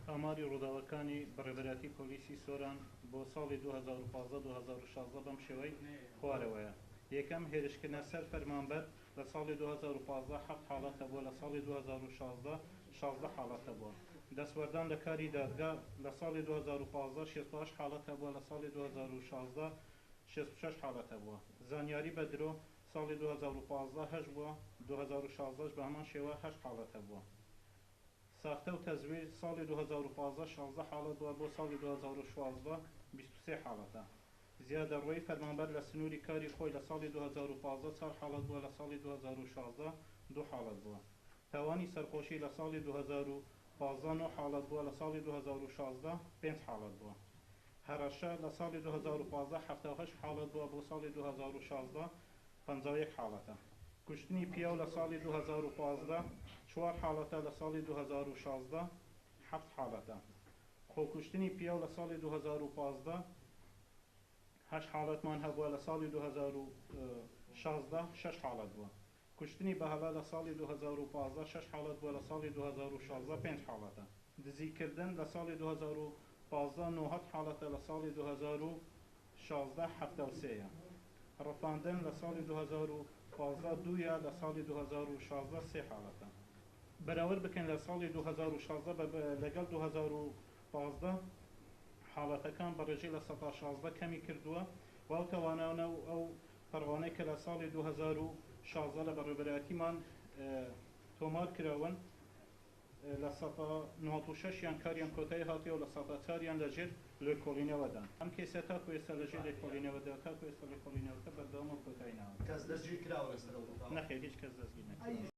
ئاماری ڕووداوەکانی بەڕێوەبەرایەتی پۆلیسی سۆران بۆ ساڵی 2015 2016 بەم شێوەی خوارەوەیە، یەکەم، هێرشکردنە سەر فەرمانبەر لە ساڵی 2015 حەفت حاڵەت هەبووە، لە ساڵی 2016 16 حاڵەت هەبووە. دەستوەردان لە کاری دادگا لە ساڵی 2015 68 حاڵەت هەبووە، لە ساڵی 2016 66 حاڵەت هەبووە. زانیاری بە درۆ ساڵی 2015 هەشت بووە، 2016 بە هەمان شێوە هەشت حاڵەت هەبووە. ساختە و تەزویر ساڵی 2015 16 حاڵەت بووە، بۆ ساڵی 2016 23 حاڵەتە. زیادەڕۆیی فەرمانبەر لە سنووری کاری خۆی لە ساڵی 2015 چوار حاڵەت بووە، لە ساڵی 2016 دوو حاڵەت بووە. تاوانی سەرخۆشی لە ساڵی 2015 نۆ حاڵەت بووە، لە ساڵی 2016 پێنج حاڵەت بووە. هەڕەشە لە ساڵی 2015 78 حاڵەت بووە، بۆ ساڵی 2016 51 حاڵەتە. کوشتنی پیاو لە ساڵی 2015 چوار حاڵەتە، لە ساڵی 2016 حەفت حاڵەتە. خۆکوشتنی پیاو لە ساڵی 2015 هەشت حاڵەتمان هەبووە، لە ساڵی 2016 شەش حاڵەت بووە. کوشتنی بەهەڵە لە ساڵی 2015 شەش حاڵەت بووە، لە ساڵی 2016 پێنج حاڵەتە. دزیکردن لە ساڵی 2015 نۆهەد حاڵەتە، لە ساڵی 2016 73 یە. ڕفاندن لە ساڵی 2015 دوویە، لە ساڵی 2016 سێ حاڵەتە. بەراورد بکەین لە ساڵی 2016 لەگەڵ 2015 حاڵەتەکان بە ڕێژەی 16% کەمی کردووە و ئەو تاوانانە و ئەو پەڕوانەی کە لە ساڵی 2016 لە بەڕێوەبەرایەتیمان تۆمار کراون 96%یان کاریان کۆتایی هاتیوە و 4%یان لەژێر لێکۆڵینەوەدان. ئەم کەیسە تاکو ئێستا لەژێر لێکۆڵینەوەدا، تاکو ئێستا لێکۆڵینەوەکە بەردەوامە و کۆتایی نەهاتووە. کەس دەستگیر کراوە لەسەر ئەو ڕووداوە؟ نەخێر، هیچ کەس دەستگیر نەکراوە.